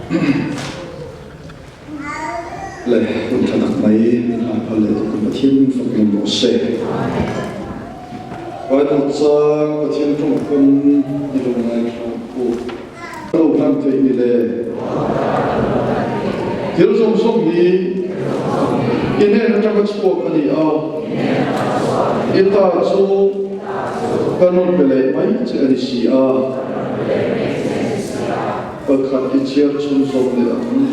Le hun tha tak mai min hlan phal leh tuk Pathian min fak ngam rawh se. Bible chang Pathian tawngkam i lo ngaithla u. Ka lo hlan theih ni le. Thil zawng zawng hi i hnen atanga chhuak a ni a, i ta chu ka rawn pe leh mai che a ni si a. Pakhat i chhiar chhunzawm leh ang.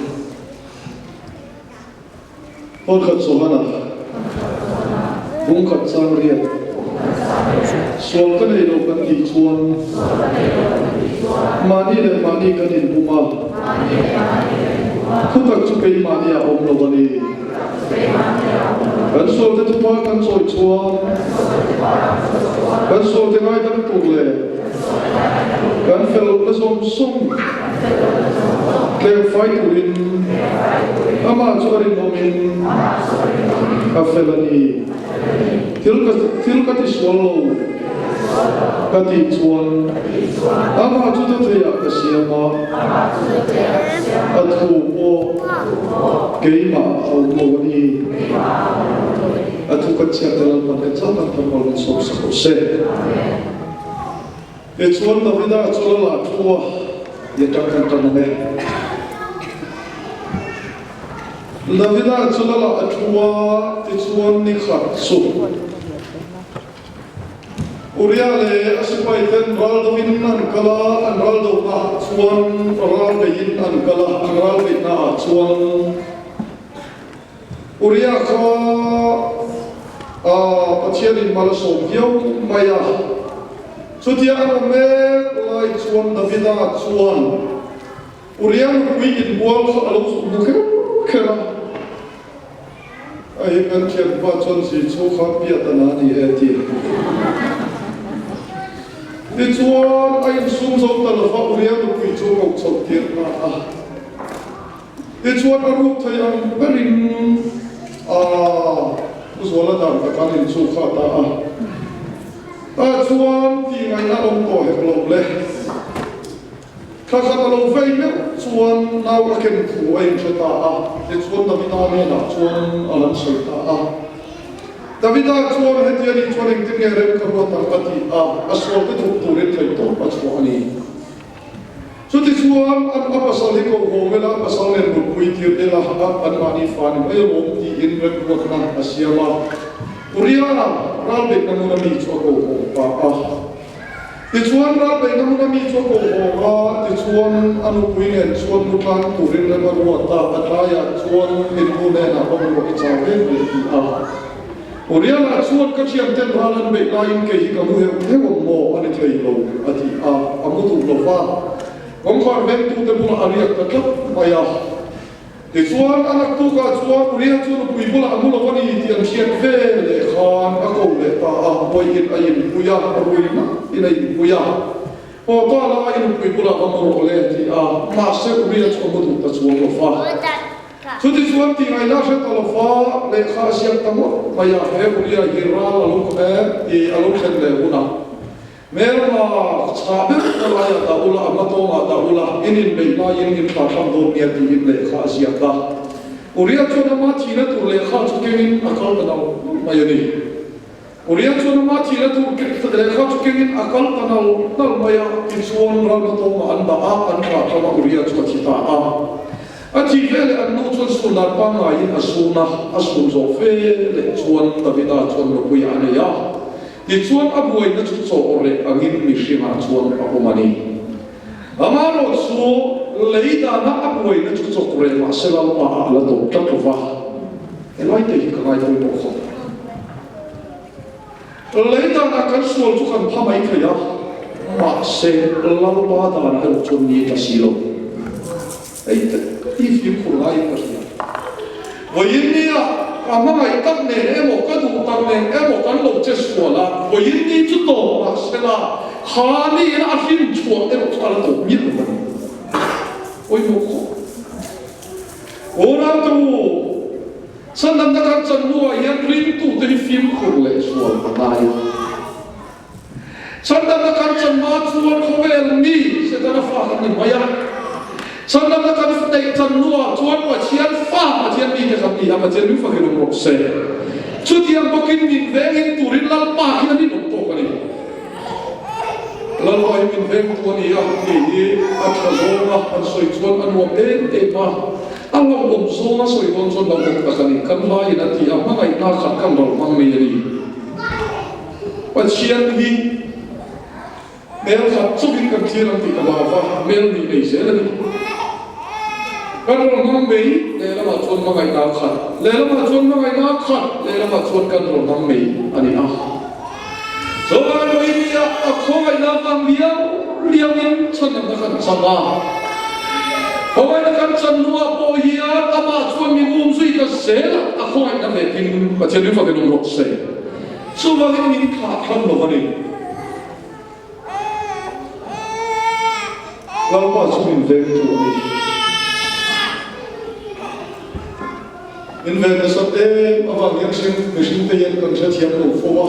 Pakhat Johana bung khat chang riat sual ka nei lo kan tih chuan mahni leh mahni kan inbum a, thutak chu keimahni a awm lo a ni. Kan sualte thupa kan chawi chuan kan sualte ngaidam tur leh kan fel lohna zawng zawng tlengfai turin amah chu a rinawmin a fel a ni. Thil ka thil ka tisual lo ka tih chuan amah chu thawtheiah ka siam a, a thu pawh keimah a awm lo a ni. A thu kan chhiat te Lalpan kan chak tak tak mal min sawm sak rawh se. Tichuan Davida chu Lal ah thu a, i atang kan tan ang e. Davida chu Lal ah a thu a, tichuan ni khat chu Uria leh a sipai ten ral do in an kal a, an ral do na ah chuan ral bei in an kal a, an ral beih na ah chuan Uria kha Pathianin mal a sawm viau mai a. Chutia an awm mek lai chuan Davida chuan Uria nupui inbual kha a lo zuk hmu kher kher a. Hei kan thianpa chuan zi chu kha piat a na ni e ti. Tichuan a insum zo ta lova Uria nupui chu koh chhoh tir ta a. Tichuan a ruk thei ang berin a Pu Zuala dan ka kan inchuk kha ta a. Tah chuan tih ngaihna awm tawh hek lo le. Thla khat a lo vei meuh chuan nau a ken thu a inhre ta a. Tichuan Davida hnenah chuan a lam sawi ta a. Davida chuan heti a nih chuan engtin nge rem ka ruat ang a ti a, a sualte thup turin theihtawp a chhuah a ni. Chutichuan, an a pasal hi ko haw ila, a pasal nen mutpui tir ila, a anmahni fa ni mai alawm tiin remruatna a siam a. Uriah ralbeihna hmuna mi chu a ko haw ta a. Tichuan, ralbeihna hmuna mi chu a ko haw a, tichuan a nupui nen chuan mu tlang turin rem a ruat a, a tlaiah chuan min nu hnenah va mu rawh i chau em le ti a. Uriah chuan ka thianten ral an beih laiin kei hi ka mu heuh heuh ang maw a ni thei lo a ti a, a mu duh lo va. Kawngkhar vengtute bulah a riak ta tlat mai a. Tichuan a naktukah chuan Uriah chu nupui bulah a mu lo a ni tih an hriat ve leh khan a ko leh ta a, vawiin a inpui a, rui makin a inpui a. Aw ta la a inpui bulah va mu rawh le ti a, mahse Uriah chu a mu duh ta chuang lo va. Chutichuan tih ngaihna hre ta lova lehkha a siam ta ngawt mai a, he Uria hi ral a lo kawm em tih a lo thlen leh hunah hmelma chhah ber ta laiah dah ula, a hmatawngah dah ula, in inbeih laiin in thla thlam dawn nia tiin lehkha a ziak a. Uria chuan ama thihna tur lehkha chu kengin a kal ta nal nal mai a ni. Uria chuan ama thihna tur lehkha chu kengin a kal ta nal nal mai a, tichuan ral hmatawngah an dah a, an thlah thlam a, Uria chu a thi ta a. A thih ve leh an nu chuan sun dan pangngaiin a sun a, a sun zawh fe leh chuan Davida chuan nupui a nei a. Tichuan a buaina chu chaw reh angin mihringah chuan a awm a ni. Amaherawh chu lei dana a buaina chu chawk reh mah se Lalpa ah a la tawp tlat lo va, helai te hi ka ngaipui pawh khawp. Lei danah kan sual chu kan pha mai thei a, mahse Lalpa danah erawh chuan ni ta si lo. Hei te hi fimkhur ngaiin ka hria. Vawiin nia ka hmangaih tak nen emaw ka duh tak nen emaw kan lo che sual a, vawiin ni chu tawp mahsela kha niin a hlim chhuah erawh chu a la tawp miah lo a ni. Pawimawh khawp. Unau te u, Chhandamna kan chan hnuah hian ringtute hi fimkhur leh sual a ngai a. Chhandamna kan chan hma chuan khawvel mi Setana fa kan ni mai a. Chhandamna kan neih chan hnuah chuan Pathian fa, Pathian mite kan ni a, Pathian min fakin awm rawh se. Chutiang bawkin min vengin turin Lalpa hi a rinawm tawk a ni. Lalpa hi min vengtu a ni a tih hi a tha zawnga han sawi chuan a nuam em em a, a hlauhawm zawnga sawi dawn chuan hlauhawm tak a ni. Kan laiin a ti a, hmangaihna khat kan ral hmang mai a ni. Pathian hi hmel khat chauhin kan thlir ang tih ka hlau va, hmel nih nei zel a ni. Kan rawn hmang mai, lehlamah chuan hmangaihna khat, lehlamah chuan hmangaihna khat, lehlamah chuan kan rawn hmang mai a ni a. Chawlai Moinia a khawngaihna vang liau liauin chhanamna kan chang a. Khawngaihna kan chan hnuah pawh hian amah chuan min um zui ta zel a, a khawngaihna vekin Pathian min fakin awm rawh se. Chuvangin min thlah thlam lo a ni. Lalpa chu min veng tu a ni. Min ven nasat em avang hian hring mihring te hian kan hrethiam lo fo a,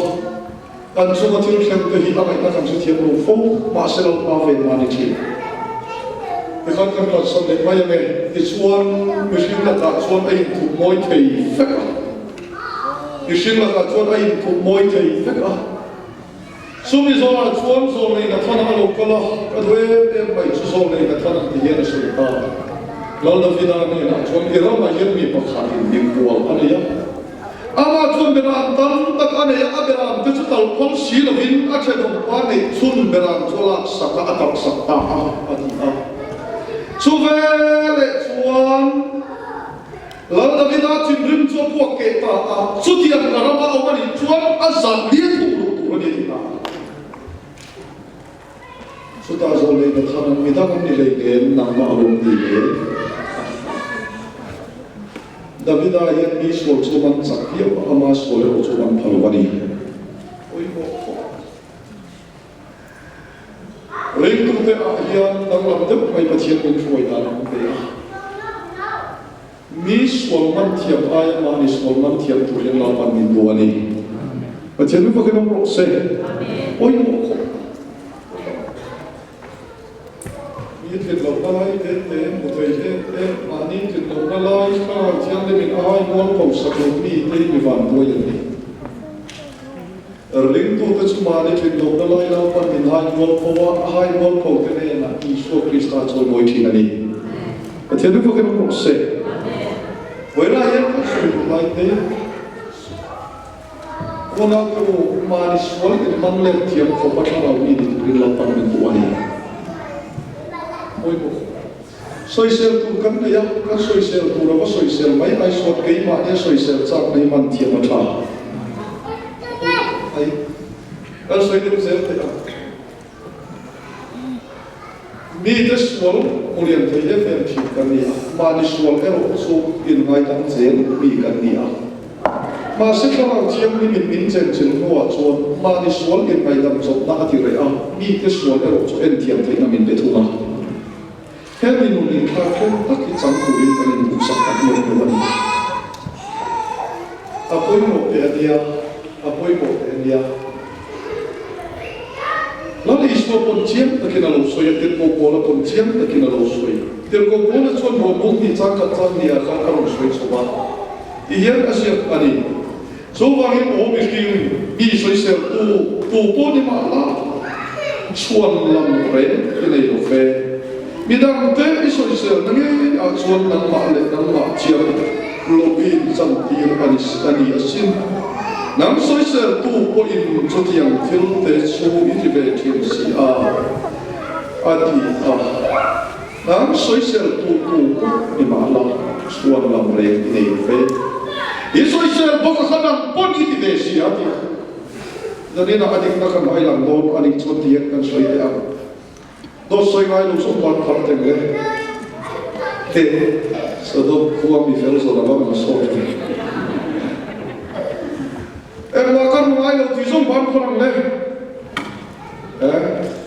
kan chunga thil thleng te hi a ngaihna kan hrethiam lo fo, mahse Lalpa ven a ni thin. Tikhan kan kalsan leh mai ange, tichuan mihring lakah chuan a inthup mawi thei vek a, mihring lakah chuan a inthup mawi thei vek a. Chumi zawhah chuan Zawlnei Nathana a lo kal a, ka duh em em mai chu Zawlnei Nathana ti hian a sawi ta. Lal Davida hnenah chuan i ramah hian mi pakhatin mikhual a nei a, amah chuan beram tam tak a nei a, a beram te chu tal phal si lovin a thenawm pa neih chhun beram chu a laksak a, a taksak ta a, a ti a. Chu veleh chuan. Lal Davida thinrim chu a puak keh ta a, chutiang ka rama awm a nih chuan a zah lian thuk luh tur a ni ti ta a. Chutah zawh leh Nathan an midang an ni hlei nen nangmah a awm ni le a ti a. Davida hian mi sual chu man chak viau a, ama sual erawh chu man pha lo a ni. Pawimawh khawp. Ringtute ah hian danglam deuh mai Pathian min hruai dan a awm ve a. Mi sual man thiam aia mahni sual man thiam tur hian Lalpan min duh a ni. Pathian mi fakin awm rawh se. Pawimawh khawp. Mi tlin lohna lai te te, mutei te te, mahni tlin lohna lai thlarau thianghlimin a hai mual ko sak lo mi te hi mi vanduai an ni. Ringtute chu mahni tlin lohna lai Lalpan min hai mual pho a, a hai mual pho te hnenah Isua Krista chawimawi thin a ni. Pathian mi fakin awm rawh se. Vawilah hian kan sawi duh lai te. Unau te u, mahni sual in man let thiam khawp a thlarau mi ni turin Lalpan min duh a ni. Pawimawh. Sawisel tur kan nei a, kan sawisel tur a va sawisel mai ai sawn keimahni a sawisel chak na hi man thiam a tha. Ai, kan sawi deuh zel theih ang. Mite sual hmulian thei em em thin kan ni a, mahni sual erawh chu inngaidang zel mi kan ni a. Mahse thlarau thianghlimin min chenchilh hnuah chuan mahni sual inngaidam chawpna a ti reh a, mite sual erawh chu enthiam theihna min pe thung a. He mi nun inthlak thleng tak hi chang turin kan induhsak tak meuh meuh a ni. A pawimawh teh a nia, a pawimawh teh a nia. Lal Isua pawn chiang takin a lo sawi a, Tirhkoh Paula pawn chiang takin a lo sawi. Tirhkoh Paula chuan Rawhbung tih changkhat chang nia khan a rawn sawi chho a, ti hian a ziak a ni. Chuvangin aw mihring, mi sawiseltu tu pawh ni mah la, chhuan lam reng i nei lo ve. Midangte i sawiselna ngei ah chuan nangmah leh nangmah chiang loin chantir a ni a ni asin. Nang sawiseltu pawhin chutiang thil te chu i ti ve thin si a, a ti a. Nang sawiseltu tu pawh ni mah la, chhuan lam reng i nei lo ve. I sawisel bawk a kha nang pawn i ti ve si a, ti a. Zaninah a dikna kan hai lang dawn a nih chuan tiang kan sawi teh ang. Dawt sawi ngai lo chu ban phar teng le. He Sodom khua mi fel zawh lova min sawi thin. Engmah ka hmu ngai lo tih zawng ban phar ang le. He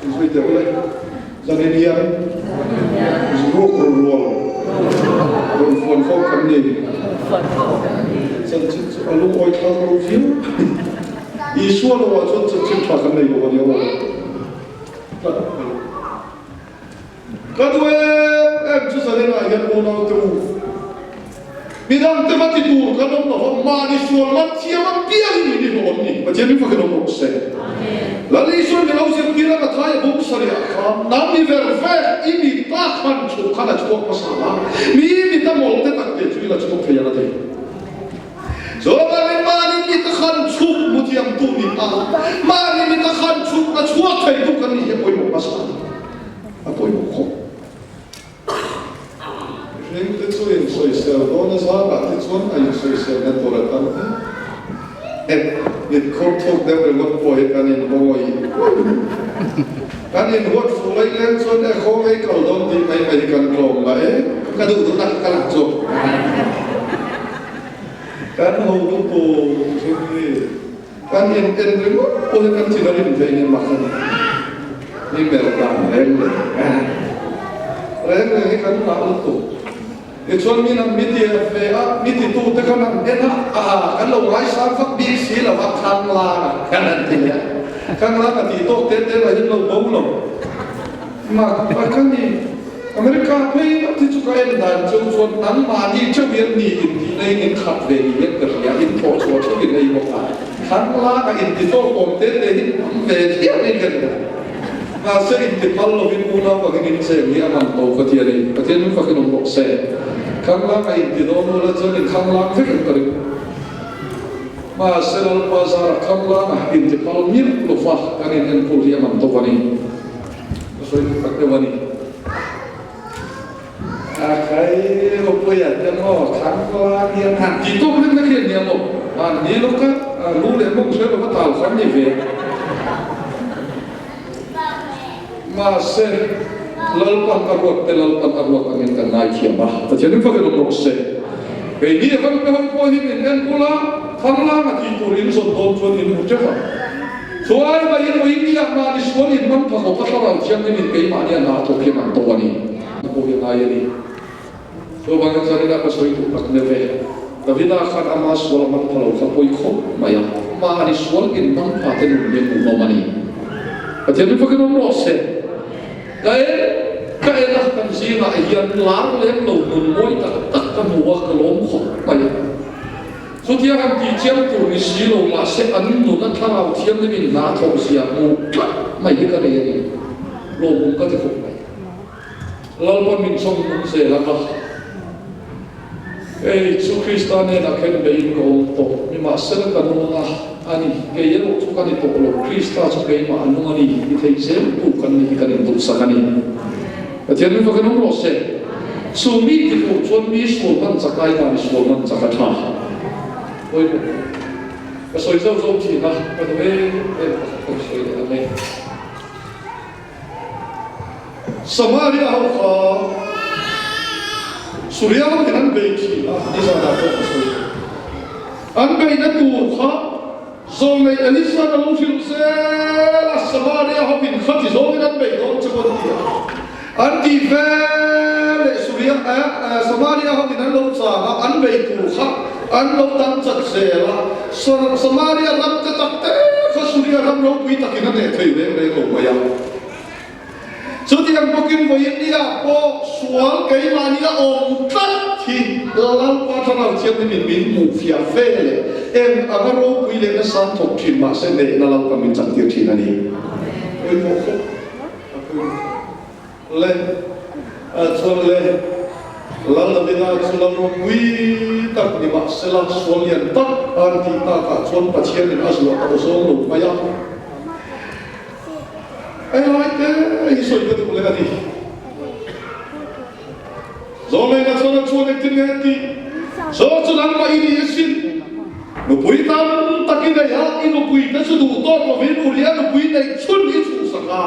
in sawi teh le. Zanin hian ruk rual rawn fuan fo kan ni. Chanchin chu a lungawi thlak lo viau. Isua lo ah chuan chanchin tha kan nei lo a nia aw. Ka duh em em chu hian unaute u, midangte va ti tur kan awm lo va, mahni sual man thiam apiangin min i hlawh an ni. Pathian min fakin awm rawh se. Lal Isuan mi lo zirtir a Mathai a bung sarih ah khan, Nang mi ver vek i mit ta khan chhuk khan a chhuak hmasa a, mi mit a mawlte tak te chu i la chhuak thei ang a ti. Chuvangin mahni mit a khan chhuk hmu thiamtu ni a, mahni mit a khan chhuk a chhuak theitu kan nih hi a pawimawh hmasa a ni. A pawimawh khawp. Mihringte chu insawisel dawn a zarah te chuan a insawiselna tur a tam hle. Mit khur thuk deuh ringawt pawh hi kan inhawi Kan inhuat fuh laih leng chuan e khaw ngei kal dawn tih mai mai hi kan tlawm la e. Ka duh duh tak ka lang chu. Kan ho lutuk hrim hi kan in en ringawt pawh hi kan thin a rim thei ni mak a ni. Mi melh dan reng leh reng reng hi kan ngah lutuk. Tichuan min an mi ti ve a, mi titute khan an en a, aha, kan lo ngaisang vak bik si lo va, Khanglang a kan han ti leh a. Khanglang a tih tawk te te lah hian lo bo lo. Mak tak a ni. America phei tak hi chu ka en dan cheu chuan nangmahni cheu hian mi intihna in in khat ve ni hian ka hria, in thawh chhuah theuh in ei bawk a. Khanglang a inti tawk awm te te hi an awm ve hliah in ka hria. Mahse intiphal lovin unau angin in cheng hi a man to ka ti a ni. Pathian min fakin awm rawh se. Khanglang a inti dawn ula chuan in khanglang vek ang ka ring. Mahse Lalpa zarah khanglang a intiphal miah lova kan in enkawl hi a man to a ni. Ka sawi duh tak deuh a ni. A khai Ropuia te maw khanglang hian han ti tawk hlek hlek hi a nia maw? Mahni lawka lu leh mawng hre lova tal kha an ni ve. Mahse, Lalpan a ruat te Lalpan a ruat angin kan ngaithiam a, Pathian in fakin awm rawh se. Keini a kan pe ho pawh hi min enkawl a, thanglang a tih tur in zawn dawn chuan in hmu teuh ang. Chuai mai in ui ngiah mahni sual in man pha khawp a thlarau thianghlim in keimahni a hna a thawk hian an to a ni. A pawh hi a ngai a ni. Chuvangin Zarina ka sawi duh tak deuh e. Davida khan ama sual a man pha lo kha pawi khawp mai a, mahni sual in man pha te nun hi a hmuhnawm a ni. Pathian mi fakin awm rawh se. Ka en ka en a, kan zingah hian lar lem lo nun mawi tak tak ka hmu a, ka lawm khawp mai a. Chutiang an tih chiam tur ni si lo mahse an nun a thlarau thianghlim in hna thawh zia hmu tlat mai hi ka nei a ni. Lawmawm ka ti khawp mai. Lalpa min chawm nung zel ang a, Kei chu Krista hnenah khen beiin ka awm tawh, nimahsela ka nung a a ni, kei erawh chu ka ni tawh lo, Krista chu keimah a nung a ni, ti thei zel tu kan ni hi kan induhsak a ni. Pathian min fakin awm rawh se. Chu mi ti tur chuan mi sual hman chak ai mahni sual hman chak a tha. Pawimawh ka sawi zauh zauh thin a, ka duh em em pakhat ka sawi leh ang e. Samaria ho kha Suria lam in an bei thin a, nizanah pawh ka sawi tawh. An beihna tur kha Zawlnei Elisa a lo hrilh zel a, Samaria ho in kha ti zawngin an beih dawn che pawh an ti a. An tih ve leh Suria Samaria ho in an lo chang a, an bei tur kha an lo dang chat zel a. Samaria ram te tak te kha Suria ram ropui takin a hneh thei reng reng lo mai a. Chutiang bawkin vawiin nia pawh sual keimahni a awm tlat hi Lalpa Thlarau Thianghlimin min hmuh fiah ve leh eng anga ropui leh nasa thawk thin mahse hnehna Lalpa min chantir thin a ni. Pawimawh khawp a pawimawh khawp le chuan le Lal Davida chu lal ropui tak ni mahsela sual lian tak an tih takah chuan Pathianin a zuah tawh zawng lo mai a. Hei lai te hi sawi ka duh leh a ni. Zawlneina chuan a chuan engtin nge a tih? Zaw chu nangmah i ni asin. Nupui tam tak i nei a, i nupui te chu duh tawk lovin Uria nupui neih chhun i chhuhsak a.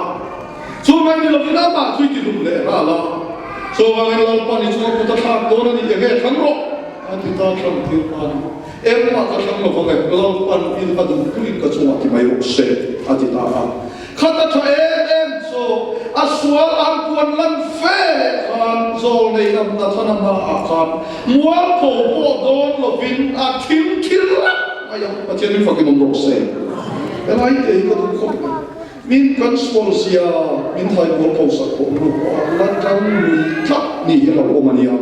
Chu mai ni lovin amah chu i ti hlum leh nghal a. Chuvangin Lalpan i chunga kut a thlak dawn a ni, enge thlang rawh? A ti ta thlang tir ta a ni. Engmah ka thlang lo vang e, Lalpan in a duh tuin ka chungah ti mai rawh se, a ti ta a. Khat a tha em em chu a sual an puan lan fe leh khan zawl nei lam Nathana hmaah khan mualpho pawh dawn lovin a thim thil reng mai a, Pathian min fakin awm rawh se. Helai te hi ka duh khawp mai. Min kan sual zia min thai mualpho sak pawh nu pawh a la tang lui tlat. ni hi a lo awm a nia.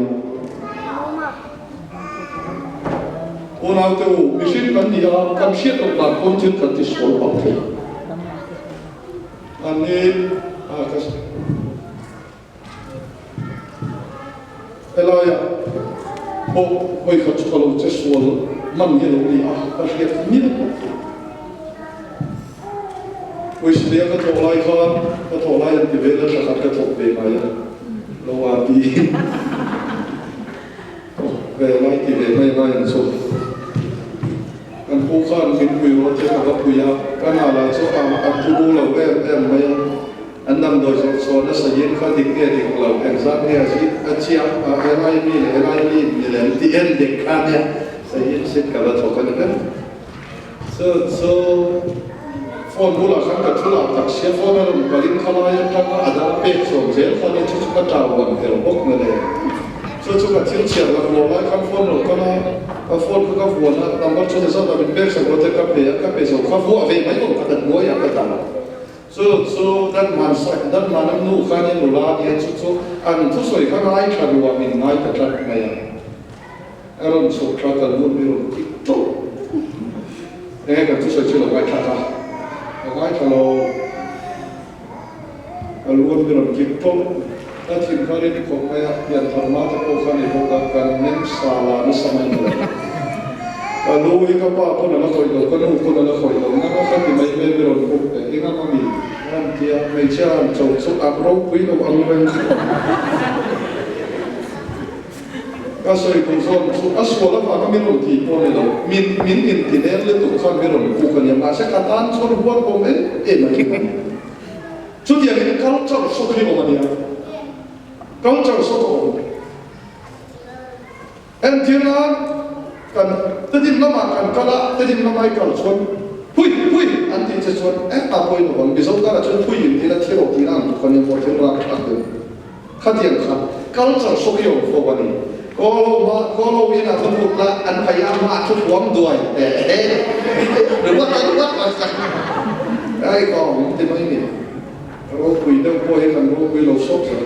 Unaute u, mihring kan ni a, kan hriat loh dan pawn thil kan ti sual palh thei. An ni a ka Helaiah pawh vawikhat chu ka lo che sual man hi a lo ni a, ka hriat miah loh tur. Pawisa ka thawh lai khan ka thawh lai an ti ve la thla khat ka thawk ve mai a lo a ti thawk ve lai ti ve mai lai an chu kan pu khan min pui rawh te ka va pui a ka hna lah chu a a turu lo em em mai a an damdawi zawrh chhuah nasa in kha dik nge dik lo engzat nge a zit a chiang a helai mi leh helai mi ni lem ti en dik kha nia sahin sit ka va thawk a ni ber. Chu chu phone bulah khan ka thu lah tak sia, phone a rawn kalin khalai atanga a dang pek chhuak zel kha nia, chu chu ka tau uan tel bawk na le. Chu chu ka thil chhiar lak lo lai khan phone rawn kal a, ka phone kha ka vuan a, number chu ni zawt a min pek sak rual te ka pe a, ka pe zo kha vuah ve mai lo ka dat hnuaiah ka dah. Chu chu dan man sak, dan man an nu kha nia nula nia, chu chu an thusawi kha ngaithla nuam in ngai ta tlat mai a. A rawn chhuk thla kal lut mi rawn kik tawh. Enge kan thusawi chu lo ngaithla ka. Ka ngaithla lo. Ka luan mi rawn kik tawh. Ka thin kha rin khawp mai a, pian thar ma te pawh kha ni bawk a, kan meng sa la nasa mai ni lo. Ka lu hi ka pa pawn a la khawih lo, ka nu pawn a la khawih lo, nang a kha ti mai mai mi rawn buk teh, eng ang a mi? A rawn ti a, hmeichhia a rawn cho chu a ropui lo ang reng. Ka sawi duh zawk chu a sual avanga min rawn tih pawh a ni lo, min min inti nen lutuk khan min rawn kuk a nia, mahse ka tan chuan huat awm em em a tling a ni. Chutiangin culture shock hi awm a nia, culture shock a awm. Entir nan kan tedim lamah kan kal a, tedim lama i kal chuan phui phui an tih che chuan engah pawh i lo ang, Mizo karah chuan phui inti la thil awh tihna ang tuk a nia maw thil rapthlak deuh. Khatiang kha culture shock hi awm fo a ni. Kawlo hma, Kawlo in a thu lut la, an phei a hma thu thuam duai teh he ringawt a ringawt a sak ai ka awm ti mai ni. Ropui deuh pawh hi kan ropui lo sawt zel.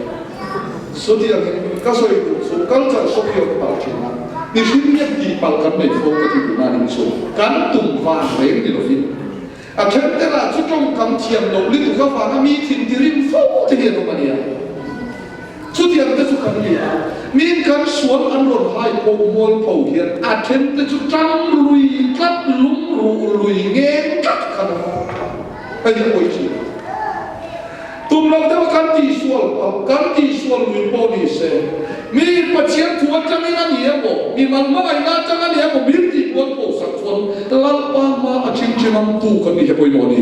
Chutiang in ka sawi duh chu culture shock hi awm palh thin a, mihring hian tih palh kan nei fo ka ti duh nain chu kan tum van reng ni lovin A then te lah chu tawngkam thiam loh lutuk avanga mi thin ti rim fo te hi an awm a nia. Chutiang te chu kan ni a, miin kan sual an rawn hai pawh mualpho hian a then te chu tang lui tlat, lung ruh lui ngeng tlat khan a awm a, hei hi a pawi thin. Tum lo deuha kan tihsual palh, kan tihsual lui pawh ni se, mi Pathian thu atangin a ni emaw, mi mal hmangaihna atang a ni emaw, min tihbual pawh sak chuan Lalpa hma a chingching ang tu kan ni he pawimawh a ni.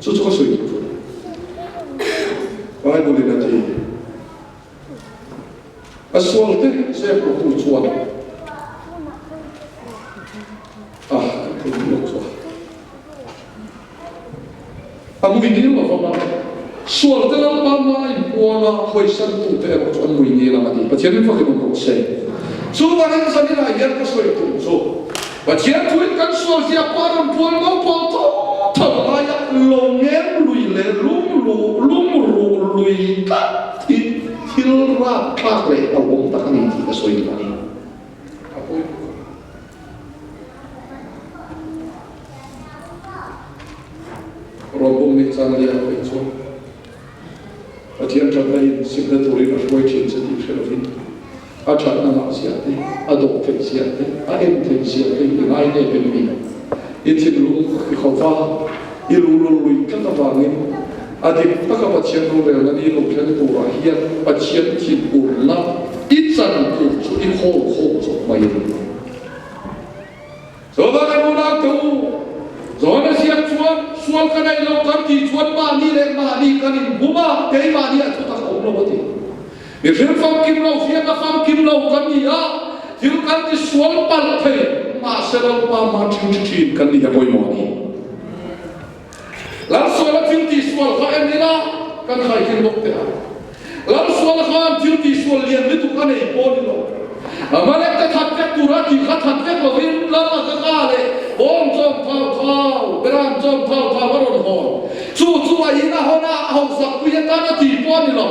Chu chu ka sawi duh chu a ni. Bible in a ti. A sualte zep rawhtu chuan a kan thei lawk chu a. A mui nil lo vang a, sualte Lalpa hma inpuang a hawisantute erawh chu an mui nil ang a ti. Pathian min fakin awm rawh se. Chuvangin zaninah hian ka sawi tum chu, Pathian thuin kan sual zia pawh a rawn puan mo pawl tho tho laia lo ngem lui leh lung luh lung ruh lui tlat hi thil rapthlak leh hlauhawm tak a ni tih ka sawi duh a ni. A pawi bawk a. Rawlbum nih chan lian phei chuan Pathian thatna in simna turin a hruai thin che tih hre lovin a thatna ngah zia te, a dawh theih zia te, a en theih zia te i ngai nep em ni? I thinlung i khawva i luhlul lui tlat avangin a dik taka Pathian rorelna ni lo thleng turah hian Pathian thinurna i chan tur chu i khawl khawm chawp mai a ni. Chuvang in unau te u, Johana ziak chuan, Sual ka nei lo kan tih chuan mahni leh mahni kan inhum a, keimahni a thutak a awm lo a ti. Mihring famkim lo hriatna famkim lo kan ni a, thil kan ti sual palh thei, mahse Lalpa hma ṭhing ṭhi ṭhin kan ni hi a pawimawh a ni. Lalsuala thil tihsual kha en ila kan khaikhin bawk teh a. Lalsuala khan thil tihsual lian lutuk a nei pawh ni lo. Amalek te that vek tura tih kha that vek lovin Lal Agaga leh bawng chawm thau thau, beram chawm thau thau a rawn hawn. Chu chu a in a hawn a, a hausak pui atan a ti pawh a ni lo.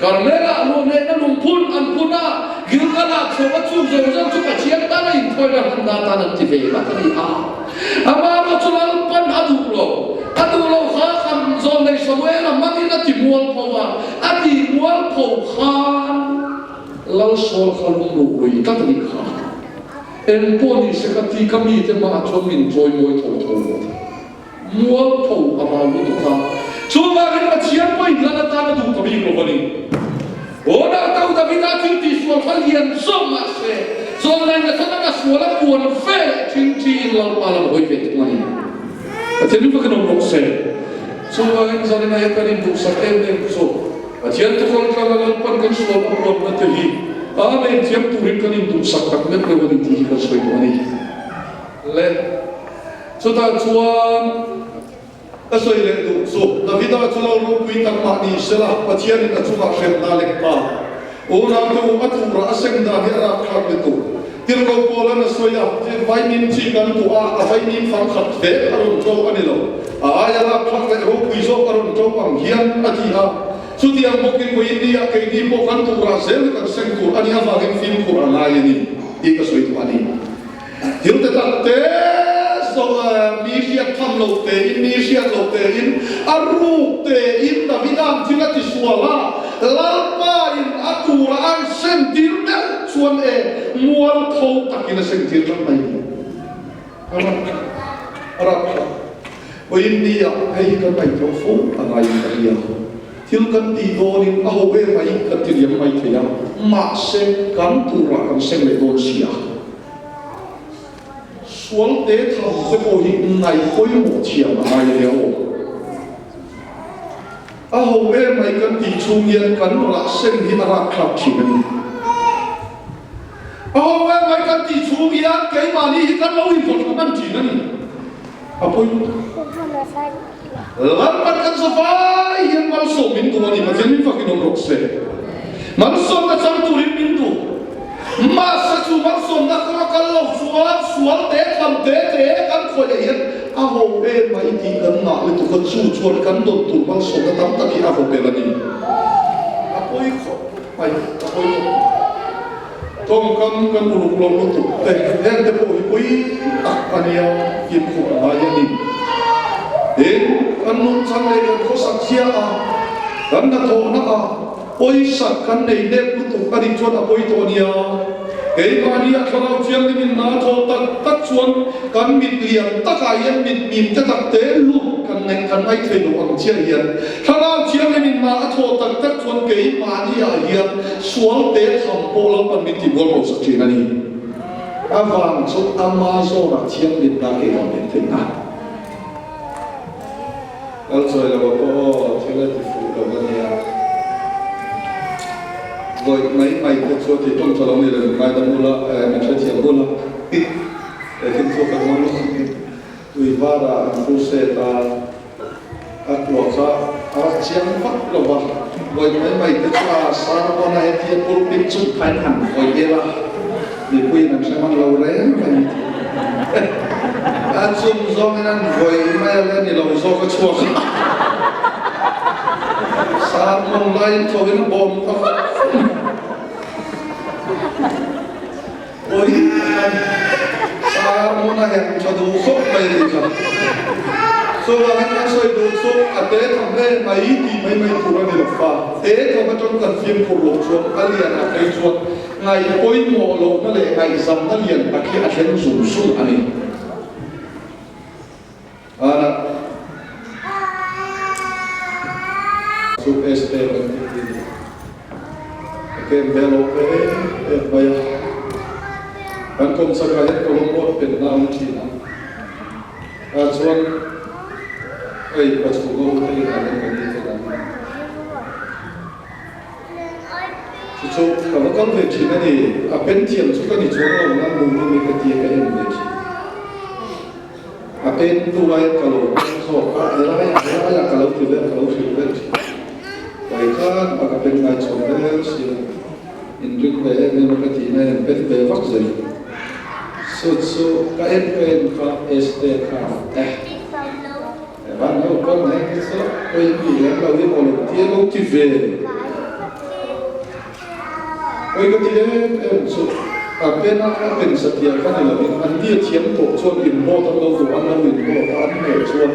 Karmel-ah ruahmehna lungphun an phun a, Gilgal-ah chho a chuk zawng zawng chu Pathian tana inthawina hmanna atan an ti ve vat a ni a. Amaherawh chu Lalpan a duh lo. A duh lo kha khan Zawlnei Samuel-a hmangin a ti mualpho a, a tih mualpho khan Lal Saul kha lungruh lui tlat a nih kha. Eng pawh ni se ka ti ka mite hmaah chuan min chawimawi tho tho a ti. Mualpho a hau lutuk a, chuvangin Pathian pawhin lal atan a duh ta bik lo a ni. Aw Tau Davida thil tihsual kha lian zawk mah se, Zawlnai Nathana ka sual a puan ve leh thin tiin Lalpa lam hawi ve thung a ni. Pathian hi fakin awm rawh se. Chuvangin zanin aia kan induhsak em em chu Pathian tukawr tlanga Lalpan kan sual a puanna te hi Amen thiam turin kan induhsak tak meuh meuh a ni tih hi kan sawi duh a ni. Le chutah chuan Ka sawi leh duh chu, Davida chu lo ropui tak mah ni sela, Pathianin a chungah hremna lek ta. Unau te u, a turah a seng dan hi a rapthlak lutuk. Tirhkoh Paula'n a sawi a, Vaimim chi kan tuah a, a vaimim fang khat vek a rawn ṭo a ni lo. A aia rapthlak leh ropui zawk a rawn ṭo ang hian a ti a. Chutiang bawkin vawiin nia keini pawh kan turah zel hi kan seng tur a nih avangin fimkhur a ngai a ni tih ka sawi duh a ni. Thil te tak te zawh mi hriat tham lo tein, mi hriat lo tein, a ruk tein Davida'n thil a ti sual a, Lalpa in a tura an sentir meuh chuan e mualpho takin a sentir tlat mai ni. A rap thlak, a rap thlak. Vawiin nia hei hi kan ngaihtuah fo a ngaiin ka hria. Thil kan tih dawnin a ho em mai kan ti liam mai thei a, mahse kan turah kan seng leh dawn si a. Sual te tham te pawh hi ngaih pawimawh thiam a ngai ania aw. A ho em mai kan tih chhung hian kan rah seng hi a rakthlak thin a ni. A ho em mai kan tih chhung hian keimahni hi kan lo invawn hman thin a ni. A pawi lutuk. Lalpan kan za vai hian malsawm min duh a ni, Pathian min fakin awm rawh se. Malsawmna chang turin min duh. Mahse chu malsawmna kawng a kal lo chuan sual te tham te te kan khawih ah hian a ho em mai tih kan ngah lutuk a, chu chuan kan dawn tur malsawmna tam tak hi a vaw bel a ni. A pawi khawp mai, a pawi khawp mai. Tawngkam kan uluk lo lutuk te, heng te pawh hi pui tak a nia, fimkhur a ngai a ni. Tin, kan nungchang leh kan khawsak chhia a, kan hnathawhna a, pawisa kan nei nep lutuk a nih chuan a pawi tawh a nia. Keimahni a thlarau thianghlimin hna thawh tak tak chuan kan mit lian takah hian mit mim te tak te lut kan neih kan ngaih thei lo ang chiah hian thlarau thianghlimin hna a thawh tak tak chuan keimahni ah hian Sual te tham pawh lo pan min ti bual bo sak thin a ni. A vang chu ama zawnah thianghlim na ke kan en theih na. Kal chawi lo a pawh aw, thil a ti fuh lo a nia. Vawih mai mai te chu a ti tawng tha lo ni le, min ngaidam ula, min hrethiam ula. He thil chu ka hmang lo a ni. Tui varah an crusade a. A kua kha a chiang vak lo va, vawi mai mai te chu a sermon a hetia pulpit chung khain han vawi vel a, mipuiin an hre hman lo reng mai. A chung zawngin an vawi mai a le ni lo zawk a chhuak a, sermon laiin tho in a bawm ta fat fat mai. Vawi khat sermon a herh tha duh khawp mai tih kha. Chuvangin kan sawi duh chu a te tham hle mai tih mai mai tur a ni lo fa. Te tham atang kan fimkhur loh chuan a lian a phei chuan ngaih pawimawh lohna leh ngaihzamna lian tak hi a thleng zung zung a ni. Ana chu Esther kan tih hi ni. A kem ve lo ve em mai a. Kan kawmchakah hian Colombo penna a awm thin a. Tah chuan hei Pachhunga ute inah hian ka ni ten an Chu chu ka va kal ve thin a ni. A pen thiam chu ka ni chuang lo nan hmuh hmuh hi ka ti a ka en ve thin. A pen tu aiin ka lo pen zawk a, helai ah helai ah ka lo ti vel ka lo hrilh vel thin. Pai khan a ka pen ngai chhuak vel si a, inring ve em em a ka tihna hian pen ve vak zel. Chu chu ka en ka en kha Este kha eh van lo kawng heng hi chu pawi mi lem lo hi maw lo ti a lo ti ve. Pawi ka ti em em chu a pen a, a pen satliah kha ni lovin an tia thiam tawh chuan invote an lo duh an lo invote a, an hmeh chuan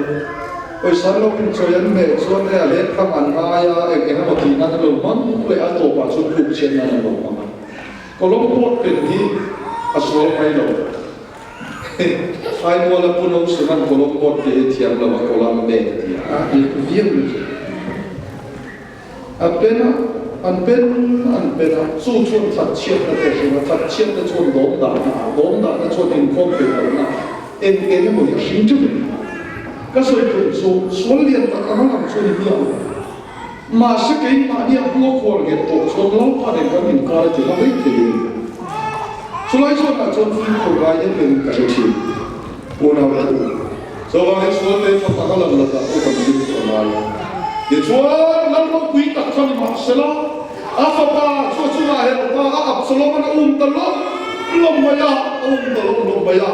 pawisa an lo inchawi an hmeh chuan e a lehkhang an ngai a, eng eng emaw tih nan an lo hmang leh a, tawpah chuan tluk chhiat nan an lo hmang a. Kawlawm pawt pen hi a sual mai lo. Haimuala Pu Nosuman kawlawm pawt te hi thiam lo a kawlam mek a ti a, a dik viau lutuk. A pen a, an pen an pen a, chu chuan thatchhiatna te a hring a, thatchhiatna chuan dawm dahna a, dawm dahna chuan inkhawm peih lohna eng eng emaw hi a hring teuh a ni. Ka sawi tum chu sual lian tak anga lang chu a ni miah lo. Mahse keimahni a hmua khuar nghet tawh chuan Lalpa nen kan inkar a ti hla mai thei a ni. Chulai zawnah chuan fimkhur ngai em em ka hre thin. Unau te u, chuvangin sual te tha tak a lan lakah pawh kan fimkhur a ngai. Tichuan, Lal ropui tak kha ni mahsela, a fapa chu a chungah herh ta a, Absalom-a'n a um ta lawm lawm mai a, a um ta lawm lawm mai a.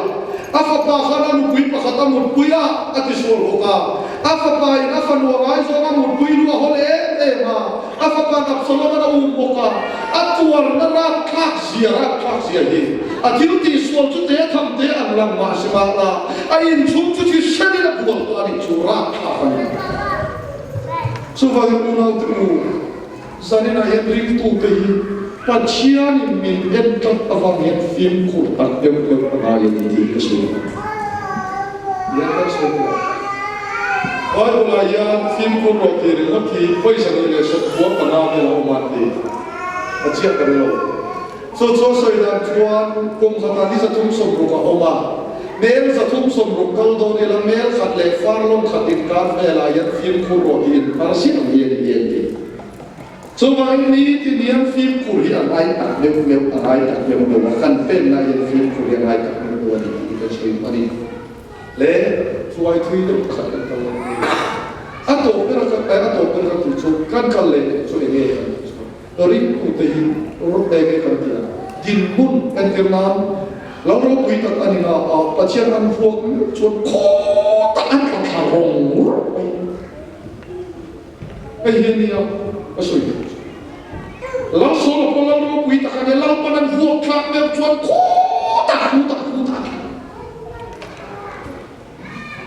A fapa khan a nupui pakhat a mutpui a, a tisual bawk a. A fapa in a fanu a ngaizawng a mutpui lu a haw em em a. A fapa'n Absalom-a'n a um bawk a, a tuarna rapthlak zia rapthlak zia hi a thil tihsual chu te tham te ang lang mah se mahla a inchhung chu thisenin a bual tawh a nih chu rapthlak a ni. Chuvangin unaute u, zaninah hian ringtute hi Pathianin min en tlat avang hian fimkhur tak deuh deuh a ngai a ni tih ka sawi ang. Hian kan sawi tawh a. Bible-ah hian fimkhur rawh tih ringawt hi 25 vel a awm a ti a chiah ka ri lo. Chu chu a sawi dan chuan kum khatah ni 360 a awm a, mel 360 kal dawn ila mel khat leh farlawng khat inkar velah hian fimkhur rawh tih inhmar ziah ang hi a ni hi an ti. Chuvangin nitin hian fimkhur hi a ngai tak meuh meuh, a ngai tak meuh meuh a, kan penna hian fimkhur hi a ngai tak meuh meuh a ni tih hi ka sawi a ni. Le chuai thui deuh pakhat kan kal leh mai a tawp ber a kan a tawp ber kan tih chu kan kal leh chu enge kan tih chu ringtute hi enge kan tih a dinhmun entir nan lo ropui tak a ni na a Pathian an vuak meuh chuan khawtah an tla thla rawng rawng mai. Hei hi a nia ka sawi duh chu. Lal Sawla pawh lal ropui tak a nia, Lalpan an vuak thlak meuh chuan khutah khutah khutah a thleng.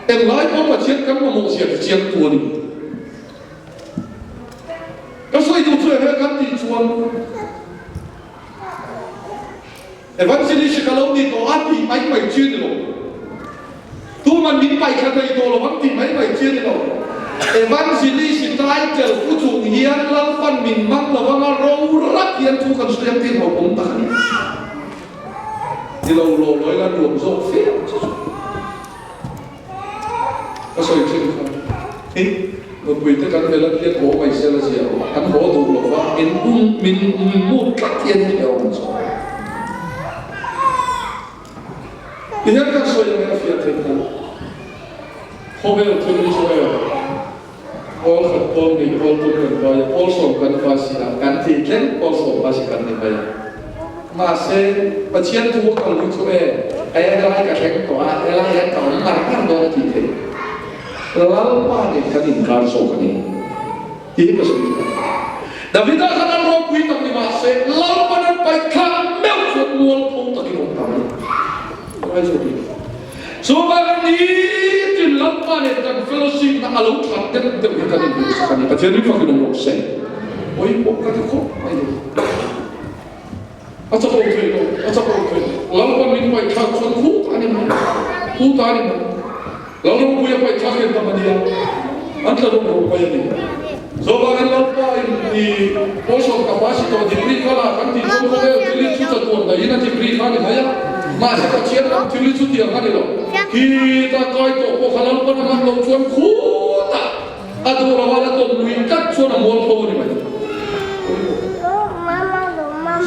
Englai pawh Pathian kan mamawh zia ti chiang tu a ni. Ka sawi duh chu enge kan tih chuan Evangelist ka lo ni tawh a tih mai mai chi a ni lo. Tuman min paihthla thei tawh lo ang tih mai mai chi a ni lo. Evangelist title pu chung hian Lalpan min hmang lo anga ro rat hian thu kan sawi ang tih hlauhawm tak a ni. Ni lo law law ila nuam zawk fe ang che chu. Ka sawi thin kha hi nupui te kan vela hian haw mai sel a zia lo an haw duh lo va min um min min mut tlat hian hi awm chu ti hian kan sawi ang a fiah theih ta khawvel thil hi chu e pawl khat pawl ni pawl tum kan vai a pawl sawm kan vai si a kan tih thleng pawl sawm vai si kan ni mai a. Mahse, Pathian thu a kal hi chu e, helai ka thleng tawh a, helai hian ka awm ngar ngar dawn a tih theih. Lalpa nen kan inkar zawk a ni tih hi ka sawi thin a. Davida khan an ropui tak ni mahse, Lalpan an paih thlak meuh chuan mualpho takin awm ta mai. Ngai zawk i. Chuvangin nitin Lalpa nen kan fellowship na a lo that deuh deuh hi kan induhsak a ni. Pathian hi fakin awm rawh se. Pawimawh ka ti khawp mai ni. A chak awm thei lo, a chak awm thei lo. Lalpa min paihthlak chuan khu ta a ni mai, khu ta a ni mai. Lal ropui a paihthlak hian tam a nia, an tla rawng rawng mai a ni. Chuvangin Lalpa in i pawlsawm capacity tawh degree kha la kan tih chuan khawvel thil hi chu chatuan daihin a degree kha a ni mai a. Mahse Pathian ram thil hi chutiang a ni lo. Khi ta kai tawh pawh kha Lalpan a hman loh chuan khu ta. A duh lo a la tawm lui tlat chuan a mualpho a ni mai.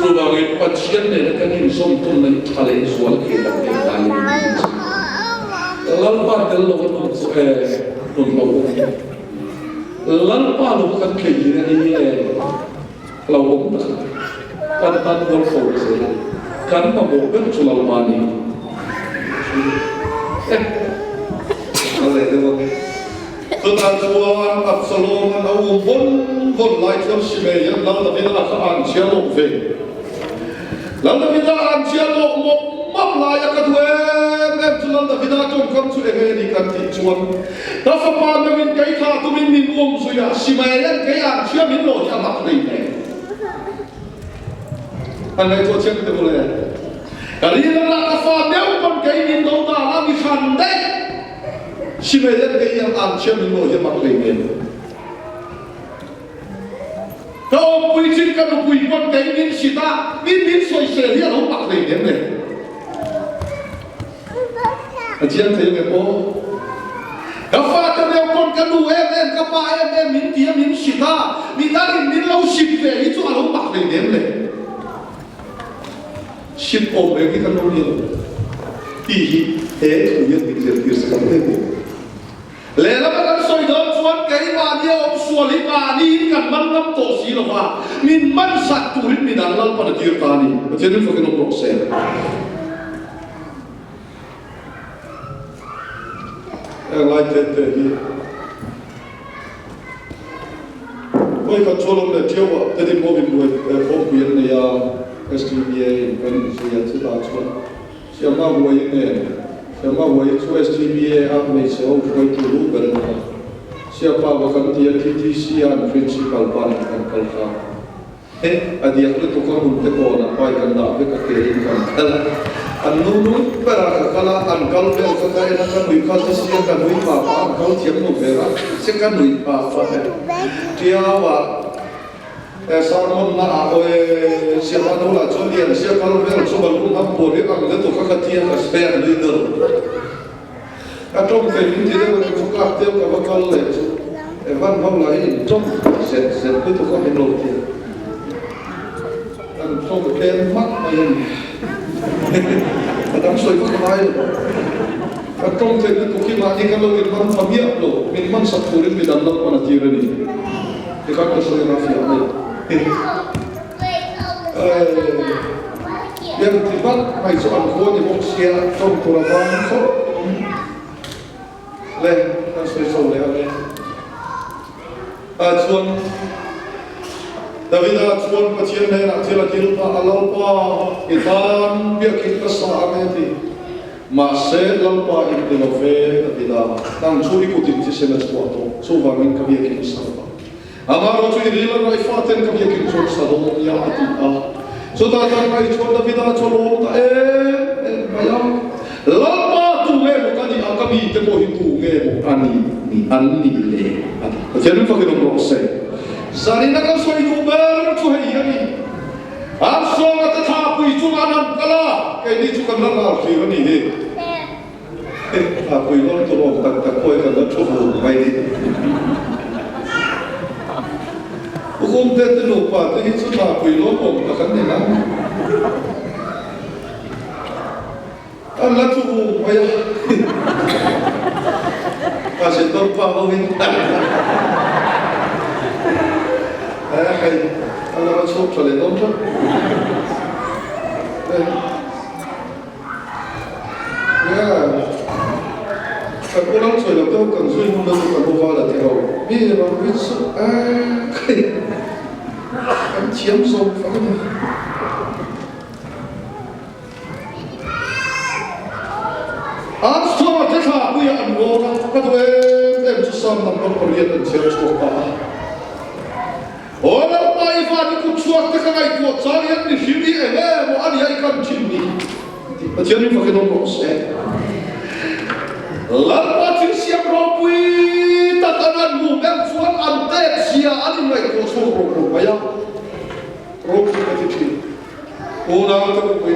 Chuvangin Pathian nena kan inzawm tawnna hi tha leh zual thei tak em ngai a ni tih hi chu Lalpa tel lova nun chu e nun lo a ni. Lalpa lova kan thei hi a ni e lo awm tak a ni. Kan tan mualpho na zel a ni. Kan mamawh ber chu Lalpa a ni. E kal leh deuh ang e. Chutah chuan Absalom-a'n a um vawn vawn lai chuan Simei hian Lal Davida kha a an chhiar lawk ve. Lal Davida an chhiat lawk mawp mawp laia ka duh em em chu Lal Davida tawngkam chu enge a ni kan tih chuan ka fapa meuhin kei thlah tumin min um zui a, Simaian kei an chhia min lawh hi a mak hlei hle. An ngaihtuah chiang teh mawle. Ka rilru lah ka fa meuh pawn kei min lo dan a mi hran daih. Simaian kei an chhia min lawh hi a mak hlei hle. Ka awmpui chin ka nupui pawn kei min sit a, mi min sawisel hi a lo mak hlei nem le. A chiang thei nge aw. Ka fate deuh pawn ka nu em em ka pa em em min ti a min sit a, mi dangin min lo sit ve hi chu a lo mak hlei nem le. Sit awm reng hi kan lo ni lo tih hi he thu hian min zirtir sak ang hle. Lehlam a kan sawi dawn chuan keimahni a awm sual hi mahniin kan man ngam tawh si lo va, min man sak turin midang Lalpan a tir ta a ni. Pathian min fakin awm rawh se. Heng lai te te hi vawi khat chuan awm leh ṭhiau ah Tedim ho in buai khawmpui an nei a, STBA in kan inzui a, chutah chuan Siama huai nen, Siama huai chu SGBA a hmeichhe ho hruaitu lu ber a ni a. Siapa va kan ti a, TTC a an principal pa nen kan kal kha. He, a diak lutuk a hmun te kawnah bike an dah vek a ke in kan kal a. An nu nung ber a ka kal a, an kal vel kha ka en a, ka nui kha chu sia ka nui pha pha, an kal thiam lo ber a, sia ka nui pha pha e. Tiau ah. He sermon na ah awi siapa no lah chuan lian sia kal vel chu balloon ham puar hi ang lutuk a ka tia ka spare nui deuh. Ka tawng thei min ti deuh a ni chu kak deuh ka va kal leh chu Evan ho lah hi in tawng zet zet lutuk a min lo tia. Kan tawng tlem hmak mai a ni. Ka dang sawi vak ngai lo. Ka tawng thei lutuk hi mahni ka lo in man pha miah lo, min man sak turin midang Lalpan a tir a ni. Tikhan ka sawi anga fiah mai. Em ti vat mai chu an khua ni bawk sia tawng tur a vang khawp le kan sawi chho leh ang e. Ah chuan Davida chuan Pathian hnenah thil a dil phah a, Lalpa i tan biakin ka sa ang e ti. Mahse, Lalpa in ti lo ve, a ti ta. Nang chu i kutin thisen a chhuah tawh, chuvangin ka biakin i sa lo. Amaherawh chu i ril a raih faten ka biakin chuan sa dawn nia, a ti a. Chutah chuan Rai chuan Davida chu a lawm ta em em mai a, Lalpa tu nge maw ka nih a, ka mite pawh hi tu nge maw a nih ni an nih le? a ti. Pathian min fakin awm rawh se. Zanina kan sawi duh ber chu hei hi a ni. Armstrong-a te thlapui chungah an han kal a, keini chu kan la ral hlir a nih hi. Thlapui rawn tur awm tak tak pawh hi kan la thu vur mai ni. Pu Kumte te nupa te hi chu thlapui lawm awm tak an ni nang. An la thu vur mai a. Pastor pa ho in hei a la va chhuak tha leh dawn tlat. Kan u lam chhuai lo deuh kan zui hmun na chu kan u val a ti ho. Mi ram hi chu kan thiam zawk fang a ni. Armstrong-a te thla puiah an rawn a, ka duh em em chu Psalm number pariat an chhiar chhuak ta a. Aw Lalpa i van i kut chhuak te ka ngaihtuah chang hian mi hlim hi eng emaw a nia i kan thin ni tih Pathian min fakin awm rawh se. Lalpa thil siam ropui tak an an hmuh ber chuan an tet zia an inngaihtuah chhuak rawk rawk mai a, ropui ka ti thin. Unau te pui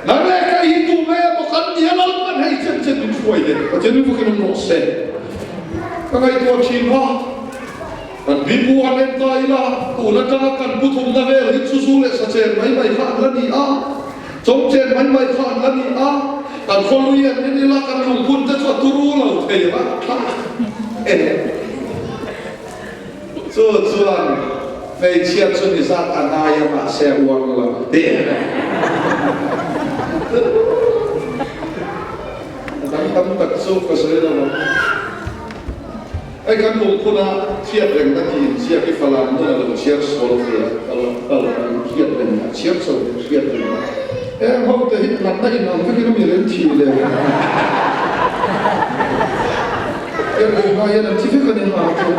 nang leh ka hi tu nge maw kan nia Lalpan hei chen chen min hruai le Pathian min fakin awm rawh se ka ngaihtuah thin va kan pipu han en ta ila tun atanga kan pu thumna vel hi chu zu leh sa chen mai mai kha an la ni a chawm chen mai mai kha an la ni a kan khawlui an en ila kan lungphun te chu a turu lo thei a Chu chuan hmeichhia chu ni zat a ngai a mahse a uang lo tih a ni. A dang tam tak chu ka sawi lo ang. Hei kan lungphun a thiat reng na tih inziak hi Falam nun a lo chhiar sual ve a, ka lo ka lo thiat reng a chhiar chho. Heng ho te hi natna in ang vekin a mi lem thi le. Heng ho hma hian an thi vek a ni hna chu.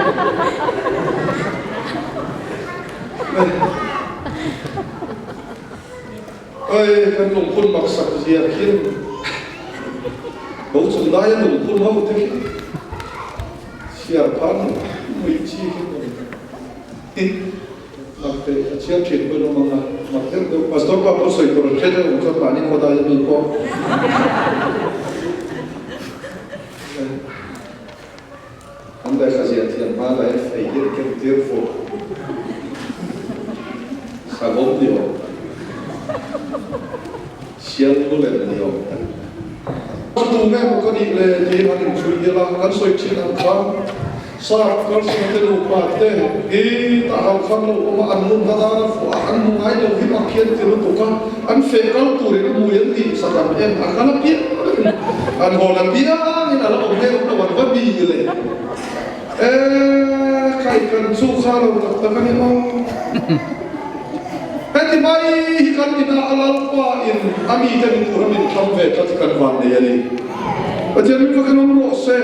Oi kan lungphun maksak zia khin bo chung laia lungphun ho te khi chhiar phan mui chi khi Mak te a chhiar thin pawhin awm ang a, mak deuh deuh. Pastor pa pawh sawi tur an hre deuh ang chuan mahni khawdai a mi pawh. An lehkha ziah thiam hma lah hian fei hi an ken tir fur. Savawm ni awm tak. Sial lu lem ni awm tak. Tu nge maw ka nih le tiin an inchhui hial a, kan sawi thin ang kha. Sap kalsawmte nupa te hi tah ho khan lo awm a, an nun hla dan a fuh a, an hmu ngai lo hi mak hian ti lutuk a, an feh kal turin a hmui an tih sak an en a kal apiangin an hawn apiangin a la awm nge awm lo an va bi le e khai kan chu kha lo tak tak a ni maw heti mai hi kan inah a lalpa in a mite ni tura min thlang ve tlat hi kan vannei a ni Pathian min fakin awm rawh se.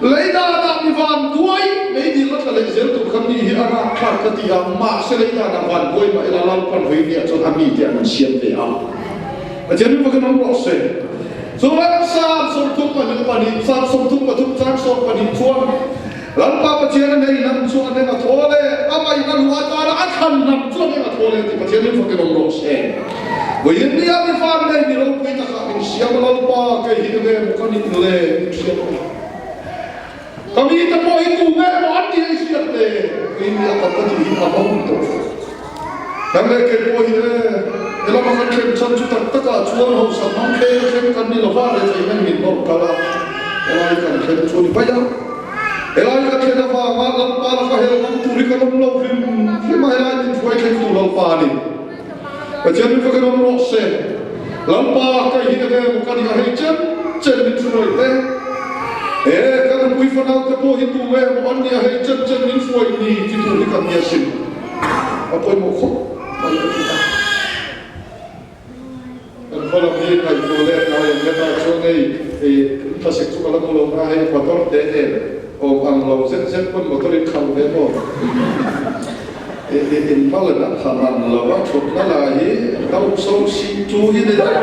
Lei danah mi van buai, mei dil a tla leh zel tur kha mi hi a rakthlak ka ti a, mahse lei danah van buai mah ila Lalpan vawi nia chuan a mite an siam ve a. Pathian mi fakin awm rawh se. Chuan Psalm 32 Psalm 33 chang 12 chuan Lalpa Pathian a nei hnam chu a hneng a thawl e, amah in a luh atana a thlan hnam chu a hneng a thawl e ti Pathian mi fakin awm rawh se. Vawiin nia mi van nei mi ropui takah min siam a Lalpa kei hi enge maw ka nih le min hriat awm a. Ka mite pawh hi tu nge maw an tih a i hriat le vawiin nia ka ka tih hi a bo tawh. Nang leh kei pawh hi e helama kan thleng chhan chu tak takah chuan hausa hmang thleng a thleng kan ni lova retheihna min nawr kal a helai kan thleng chu a ni mai a. Helai ka thlen avanga Lalpa laka hel hmang tur hi kan awm lo hrim hrim a helai min hruai thleng tu Lalpa a ni. Pathian min fakin awm rawh se. Lalpa ka hi enge maw ka nih a hei chen chen min hruai te. E ka nupui fanau te pawh hi tu nge maw an nih a hei chen chen min hruai ni ti tur hi kan nia sin. A pawimawh khawp mai ka ti a. Kan khaw lam hi ngaihtuah leh ngai ang lek a chuan hei thlasik chu ka la hmu lo na hei motor te nen awm ang lo zet zet pawn motor in khalh ve maw. In hmala na kha man lo a thutna lah hi do so si tu hi ni deuh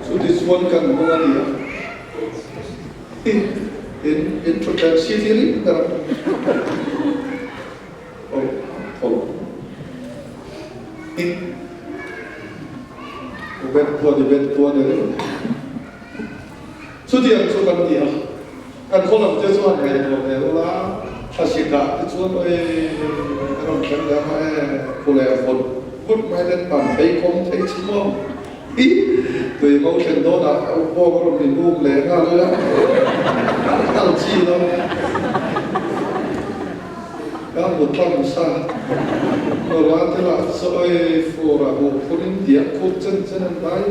chuti chuan kan hmung a ni a in in thutthleng seat hi ring ber a tho bet pawh ni bet pawh ni ringawt chutiang chu kan ni a. Kan khaw lam te chuan ngaihtuah ve ula, thlasik ah te chuan oi ka rawn thleng leh ang a e, khu leh vawt vawt mai len pan phei kawng thei chi maw hi tui ngo thlen dawn ah bawk a rawn in um leh nghal ila an kal chi lo ka hmu tlang sa nula te lah chu oi fur ah huh phun in diak khup chen chen an dai.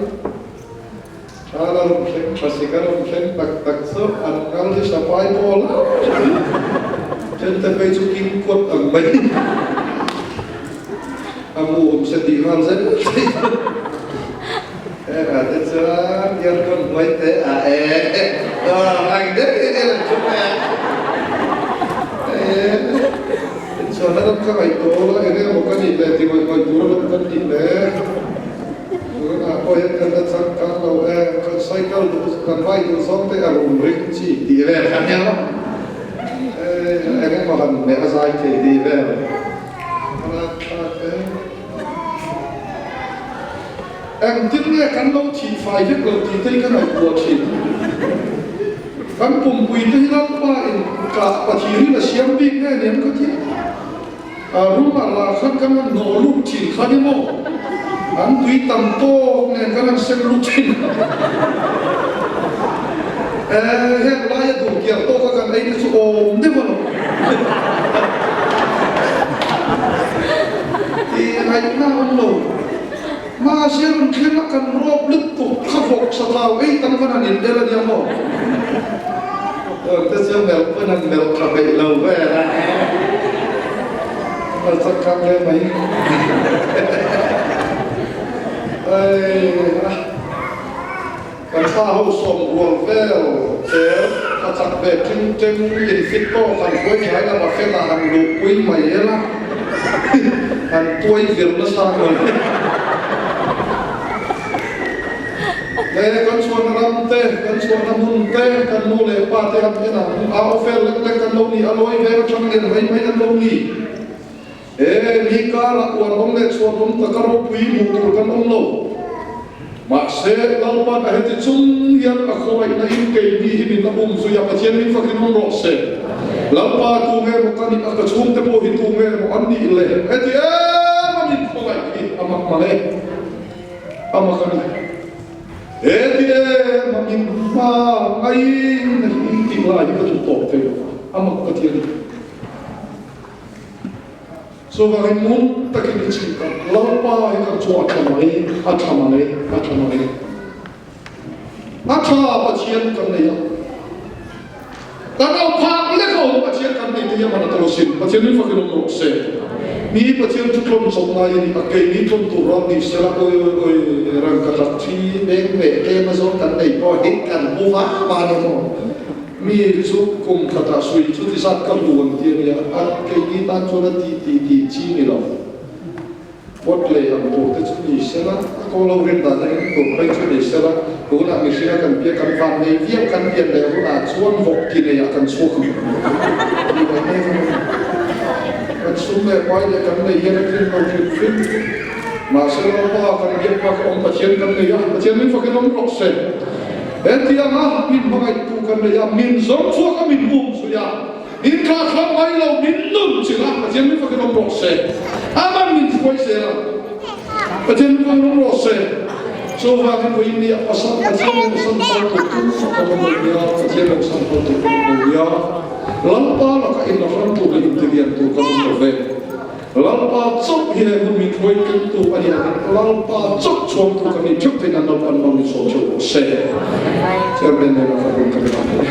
Thal a rawn thleng, thlasik a rawn thleng tak tak chu an ngal hi sapai pawh lo mai. Thente phei chu king kawt ang mai a mu awm se tih nghal zel thei chu. Hengah te chuan aircon hnuai te ah e ang deuh hi an thu mai a. Inchhuahna ram ka ngaihtuah ula eng emaw ka nih leh ti ngawih ngawih tur alawm kan nih le. Tunah pawh hian kan la chang kang lo e, kan cycle duh kan bike duh zawng te a rum ring chi tih vel kha nia eng emaw han meh a zai thei tih vel a rakthlak e. Engtin nge kan lo thih fai vek lo tih te hi ka ngaihtuah thin. Kan pumpui te hi Lalpa in kah pathirin a siam bik nge niang ka ti. Room ah lah khan kan han hnawh lut thin kha ni maw? An tui tam tawk nen kan han seng lut thin. Eh, heng laia duh kiar tawka kan ei te chu awm deuh alawm. Tih ngaihna a awm lo. Mahse rawn thleng a kan rawp lutuk kha vawk sathau ei tam khan han inbel a nia maw? Te chuan melh pawn han melh tha peih lo vel a. A changkang hle mai. Kan thla ho sawm rual vel zel a chak ve ṭing ṭeng in fit tawk han hruai thlai lama fela han luhpui mai ela han tuai vir nasa ngawih. He kan chhuahna ram te, kan chhuahna hmun te, kan nu leh pa te han en ang, a aw fel lek lek an lo ni, a lawi veng aṭang lian mai mai an lo ni. He mi karah uanawm leh chhuanawm taka ropui hmuh tur kan awm lo. Mahse, Lalpan a heti chung hian a khawngaihna in keini hi min la um zui a, Pathian min fakin awm rawh se. Lalpa tu nge maw ka nih a, ka chhungte pawh hi tu nge maw an nih le? Heti em a min khawngaih hi a mak mang e. A mak a ni. Heti em a min hma ngaihna hi tih lai hi ka duh tawp thei lo va, a mak ka ti a ni. Chuvangin ngun takin i chhim tak Lalpa hi kan chu a tha mai, a tha mai, a tha mai. A tha Pathian kan nei a. Kan au phak lek a awm Pathian kan nei te hi a man a tel asin. Pathian min fakin awm rawh se. Mi Pathian chu tlawn chawp ngai a ni a, keini tlawn tur ram ni sela awi awi awi rangka chak thi beng veh tlem a zawng kan nei pawh hi kan hmu va va ni maw. Mi chu kum khatah sui chu ti zat ka hmu ang ti a nia, a keini tan chuan a ti ti tih chi ni lo. Pawt lei ang tur te chu ni sela, a ko lo rin dan a eng tur phei chu ni sela, tunah mihringa kan piak kan van nei viau kan pian leh hunah chuan vawk ki neiah kan chhuak ang ti mai mek a ni. Kan sum leh pai leh kan nei hian a tlin lo hrim hrim. Mahse Lalpa kan biak hma ka awm Pathian kan nei a, Pathian min fakin awm rawh se. Hetianga min hmangaihtu kan nei a, min zawng chhuak a, min um zui a, min thlahthlam ngai lo, min nun chilh a, Pathian min fakin awm rawh se. Aman min hruai zel a, Pathian min fakin awm rawh se. Chuvangin vawiin ni a pasal Pathian lo san phal tur tum a kan awm lo nia, Pathian lo san phal tur kan awm lo nia. Lalpa laka inla hrang tur leh intilian tur kan awm lo ve. Lalpa chauh hi he hun min hruai kengtu a ni angin Lalpa chauh chhuangtu kan nih theuh theih nan Lalpan mal min sawm theuh rawh se. Chairman nena ka hun ka pe ta hle.